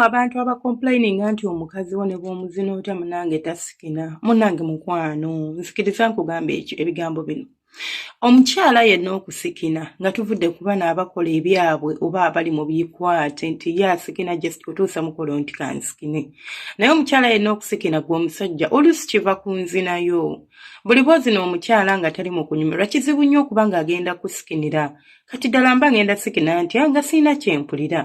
Abantu abacomplaininga nti omukazi wo ne bw'omuzina otya munnange tasikina, munnange mukwano, nzikiriza nkugambe ekyo ebigambo bino. Omukyala yenna okusikina nga tuvudde ku bano abakola ebyabwe oba abali mu bikwate nti ye asikina just kutuusa mukolo nti kansikine. Naye omukyala yenna okusikina gwe omusajja oluusi kiva ku nzina yo. Buli bw'ozina omukyala nga tali mu kunyumirwa kizibu nnyo okuba ng'agenda kusikinira. Kati ddala mba ngenda sikina ntya nga sirina kye mpulira?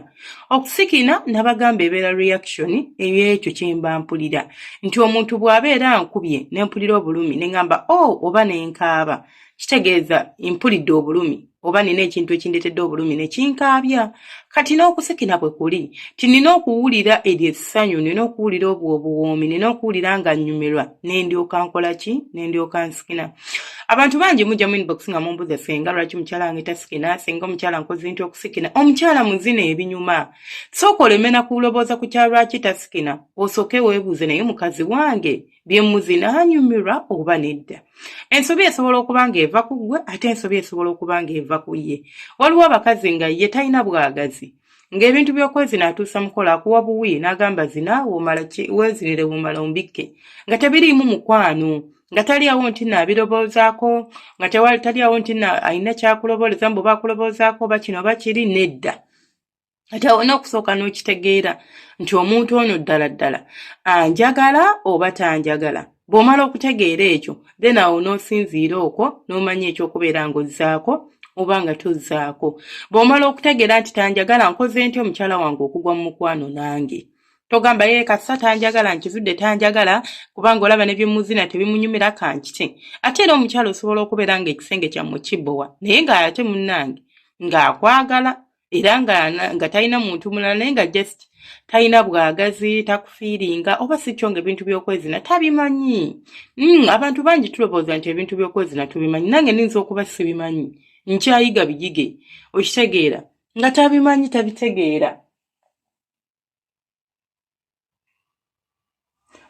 Okusikina nabagamba ebeera reaction ey'ekyo kye mba mpulira. Nti omuntu bw'abeera ankubye ne mpulira obulumi ne ngamba o oh, oba ne nkaaba, kitegeeza mpulidde obulumi oba nina ekintu ekindeetedde obulumi ne kinkaabya. Kati n'okusikina bwe kuli nti nina okuwulira eryo essanyu, nina okuwulira obwo obuwoomi, nina okuwulira nga nnyumirwa ne ndyoka nkola ki? Ne ndyoka nsikina. Abantu bangi mujja mu inbox nga mumbuza senga lwaki mukyala wange tasikina, senga omukyala nkoze nti okusikina. Omukyala muzina ebinyuma. Sooka oleme na kulowooza ku kya lwaki tasikina, osooke weebuuze naye mukazi wange bye muzina anyumirwa oba nedda. Ensobi esobola okuba ng'eva ku ggwe ate ensobi esobola okuba ng'eva ku ye. Waliwo abakazi nga ye talina bwagazi ng'ebintu by'okwezina atuusa mukolo akuwa buwi n'agamba zina womala weezinire womala ombikke nga tebiriimu mukwano nga tali awo nti nno abiroboozaako nga tali awo nti nno alina kyakulobooleza mbu oba akuloboozaako oba kino oba kiri nedda. Kati awo olina okusooka n'okitegeera nti omuntu ono ddala ddala anjagala oba tanjagala. Bw'omala okutegeera ekyo then awo n'osinziira okwo n'omanya eky'okubeera ng'ozzaako oba nga tozzaako. Bw'omala okutegeera nti tanjagala nkoze ntya omukyala wange okugwa mu mukwano nange. Togamba ye kasita tanjagala nkizudde tanjagala kubanga olaba ne bye muzina tebimunyumira kankite. Ate era omukyala osobola okubeera ng'ekisenge kyammwe kibowa naye ng'ate munnange ng'akwagala era nga, nga talina muntu mulala naye nga just talina bwagazi takufiiringa oba si kyo nga ebintu by'okwezina tabimanyi. Abantu bangi tulowooza nti ebintu by'okwezina tubimanyi, nange ninza okuba sibimanyi, nkyayiga biyige, okitegeera nga tabimanyi tabitegeera.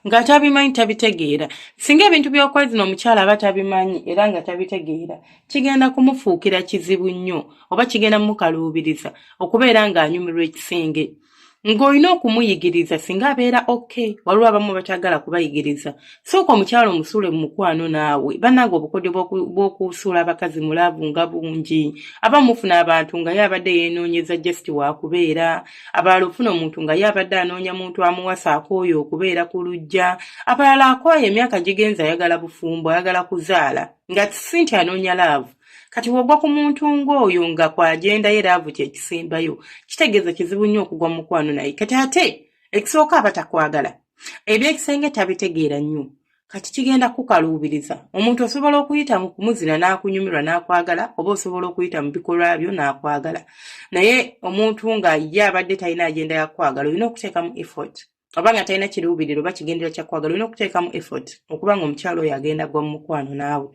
Nga tabimanyi tabitegeera. Singa ebintu by'okwezina omukyala aba tabimanyi era nga tabitegeera, kigenda kumufuukira kizibu nnyo oba kigenda mumukaluubiriza okubeera ng'anyumirwa ekisenge. Ng'olina okumuyigiriza singa abeera okay. Waliwo abamu abatagala kubayigiriza. Sooka omukyala omusuule mu mukwano naawe. Bannange obukodyo bw'okusuula abakazi mu laavu nga bungi. Abamu mufuna abantu nga ye abadde yeenoonyeza just waakubeera. Abalala ofuna omuntu nga ye abadde anoonya muntu amuwasa akooye okubeera ku luggya. Abalala akooye emyaka gigenze ayagala bufumbo, ayagala kuzaala nga si nti anoonya laavu. Kati bw'ogwa ku muntu ng'oyo nga kw'agenda ye laavu kye kisembayo, kitegeeza kizibu nnyo okugwa mu mukwano naye. Kati ate ekisooka aba takwagala, eby'ekisenge tabitegeera nnyo. Kati kigenda kukukaluubiriza. Omuntu osobola okuyita mu kumuzina n'akunyumirwa n'akwagala oba osobola okuyita mu bikolwa byo n'akwagala. Naye omuntu nga ye abadde talina agenda ya kukwagala olina okuteekamu effort. Oba nga talina kiruubiriro oba kigendererwa kya kukwagala olina okuteekamu effort okuba nga omukyala oyo agenda gwa mu mukwano naawe.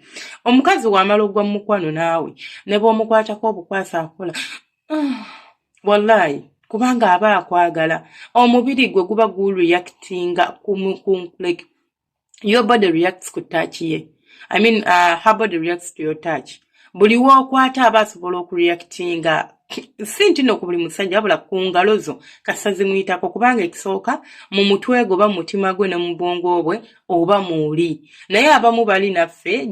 Omukazi w'amala okugwa mu mukwano naawe ne bw'omukwatako obukwasi akola wallaahi kubanga aba akwagala. Omubiri gwe guba gureactinga ku, ku like your body reacts ku touch ye. I mean, her body reacts to your touch. Buli w'okwata aba asobola okureactinga si nti no ku buli musajja wabula ku ngalo zo kasita zimuyitako kubanga ekisooka mu mutwe gwe oba mu mutima gwe ne mu bwongo bwe oba muuli. Naye abamu bali naffe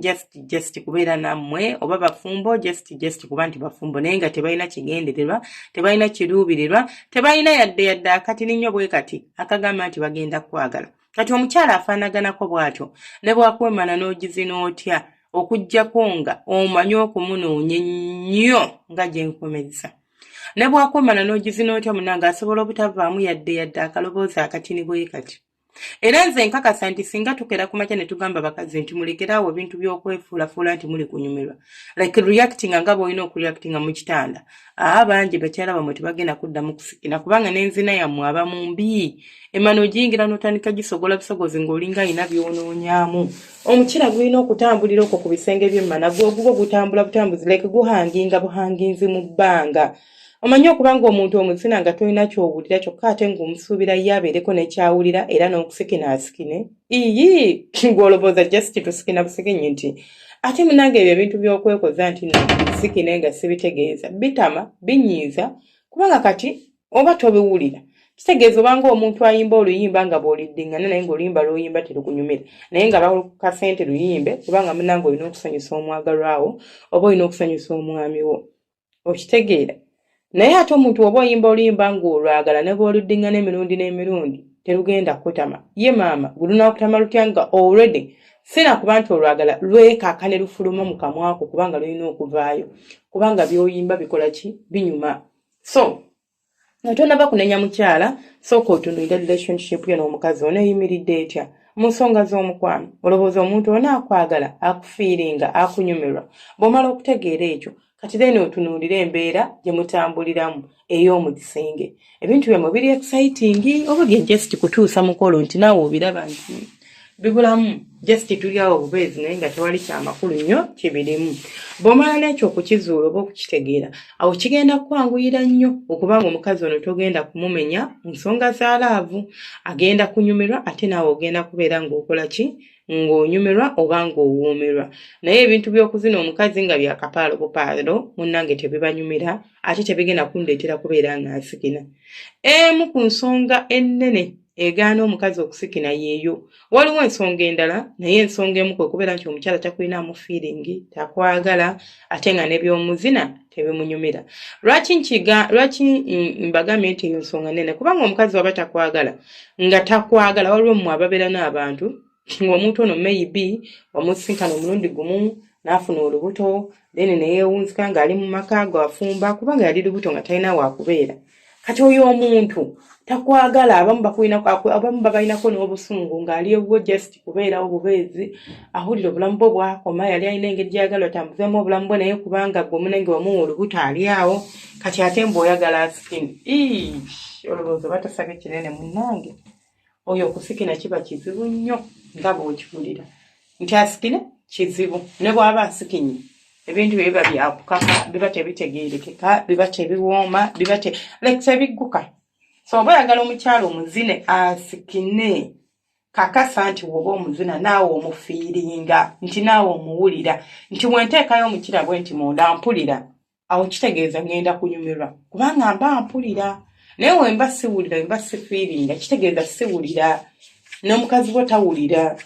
just kubeera nammwe oba bafumbo just kuba nti bafumbo naye nga tebalina kigendererwa, tebalina kiruubirirwa, tebalina yadde yadde akatini nnyo bwe kati akagamba nti bagenda kukwagala. Kati omukyala afaanaganako bw'atyo ne bw'akwemana n'ogizina otya okuggyako nga omanyi okumunoonya ennyo nga gye nkomezza. Ne bw'akwemana n'ogizina otya munnange asobola obutavaamu yadde yadde akaloboozi akatini bwe kati. Era nze nkakasa nti singa tukeera ku makya ne tugamba abakazi nti mulekere awo ebintu by'okwefuulafuula nti muli kunyumirwa like reactinga nga bw'olina okureactinga mu kitanda, aa bangi bakyala bammwe tebagenda kuddamu kusikina kubanga n'enzina yammwe aba mu mbi. Emmana ogiyingira n'otandika gisogola busogozi ng'olinga alina by'onoonyaamu. Omukira gulina okutambulira okwo ku bisenge by'emmana gwo ogugwo gutambula butambuzi like guhanginga buhanginzi mu bbanga. Omanyi okuba ng'omuntu omuzina nga tolina ky'owulira kyokka ate ng'omusuubira ye abeereko ne ky'awulira era n'okusikina asikine. Iyii gwe olowooza just tusikina busikinyi nti ate munange ebyo ebintu by'okwekoza nti nno sikine nga sibitegeeza bitama binyiiza kubanga kati oba tobiwulira. Kitegeeza obanga omuntu ayimba oluyimba nga bw'oliddingana naye ng'oluyimba lw'oyimba terukunyumira naye nga bakasente luyimbe kubanga munange olina okusanyusa omwagalwa wo oba olina okusanyusa omwami wo. Okitegeera? Naye ate omuntu oba oyimba oluyimba ng'olwagala ne bw'oluddingana emirundi n'emirundi terugenda kukutama. Ye maama gwe lunaakutama lutya nga already si na kuba nti olwagala lwekaka ne lufuluma mu kamwa ko kubanga lulina okuvaayo kubanga by'oyimba bikola ki? Binyuma. So nga tonaba kunenya mukyala sooka otunuulire relationship yo n'omukazi ono eyimiridde etya mu nsonga z'omukwano. Olowooza omuntu ono akwagala, akufiiringa, akunyumirwa? Bw'omala okutegeera ekyo kati then otunuulire embeera gye mutambuliramu ey'omu kisenge. Ebintu byammwe biri exciting oba bya just kutuusa mukolo nti naawe obiraba nti bibulamu just tuli awo bubeezi naye nga tewali kyamakulu nnyo kibirimu. Bw'omala n'ekyo okukizuula oba okukitegeera awo kigenda kukwanguyira nnyo okubanga omukazi ono togenda kumumenya mu nsonga za laavu, agenda kunyumirwa ate naawe ogenda kubeera ng'okola ki ng'onyumirwa oba ng'owoomerwa. Naye ebintu by'okuzina omukazi nga bya kapaalo bupaalo munnange tebibanyumira ate tebigenda kundeetera kubeera nga nsikina. Emu ku nsonga ennene egaana omukazi okusikina yeeyo. Waliwo ensonga endala naye ensonga emu kwe kubeera nti omukyala takulinaamu fiiringi, takwagala ate nga n'ebyomuzina tebimunyumira. Lwaki nkiga lwaki mbagambye nti eyo nsonga nnene? Kubanga omukazi waba takwagala nga takwagala, waliwo mmwe ababeera n'abantu ng'omuntu ono maybe wamusisinkana omulundi gumu n'afuna olubuto then ne yeewunzika ng'ali mu maka go afumba kubanga yali lubuto nga talina wakubeera. Kati oyo omuntu takwagala, abamu bakulinako, abamu babalinako n'obusungu ng'ali ewuwo just kubeerawo bubeezi, awulira obulamu bwe bwakoma, yali alina engeri gy'ayagala otambuzeemu obulamu bwe naye kubanga gwe omunenge wamuwa olubuto ali awo kati ate mbu oyagala asikini. Olowooza oba tasabye kinene munnange? Oyo okusikina kiba kizibu nnyo nga bw'okiwulira nti asikine kizibu, ne bw'aba asikinye ebintu bye biba byakukaka, biba tebitegeerekeka, biba tebiwooma, biba te like tebigguka. So oba oyagala omukyala omuzine asikine, kakasa nti woba omuzina naawe omufiiringa, nti naawe omuwulira, nti wenteekayo omukira bwe nti munda mpulira, awo kitegeeza ngenda kunyumirwa kubanga mba mpulira. Naye wemba siwulira, wemba sifiiringa, kitegeeza siwulira, n'omukazi wo tawulira.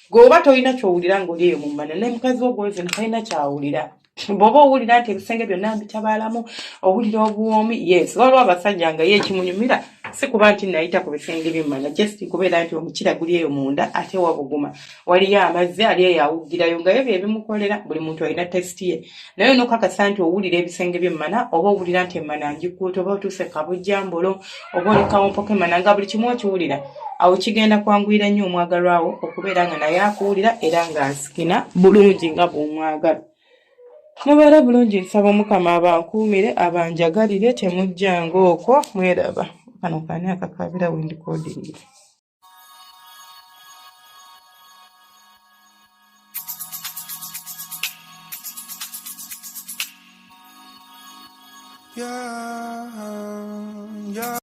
Gweoba tolina kyowulira ng'oli eyo mu mmana, ne mukazi wo gwozina talina kyawulira. Bw'oba owulira nti ebisenge byonna mbitabaalamu, owulira obuwoomi, yes, waliwo abasajja nga ye ekimunyumira si kuba nti nayita ku bisenge by'emmana, just kubeera nti omukira guli eyo munda ate wabuguma, waliyo amazzi ali eyo awuggirayo nga yo bye bimukolera. Buli muntu alina tesiti ye, naye nokakasa nti owulira ebisenge by'emmana, oba owulira nti emmana ngikuuta, oba otuuse kabujjambolo, oba oli kawompo k'emmana nga buli kimu okiwulira, awo kigenda kwanguyira nnyo omwagalwa wo okubeera nga naye akuwulira era ng'asikina bulungi nga bw'omwagala. Mubeere bulungi, nsaba Omukama abankuumire abanjagalire, temujjanga okwo mweraba. Kano kaani akakaabira wendikodingira? Yeah, yeah.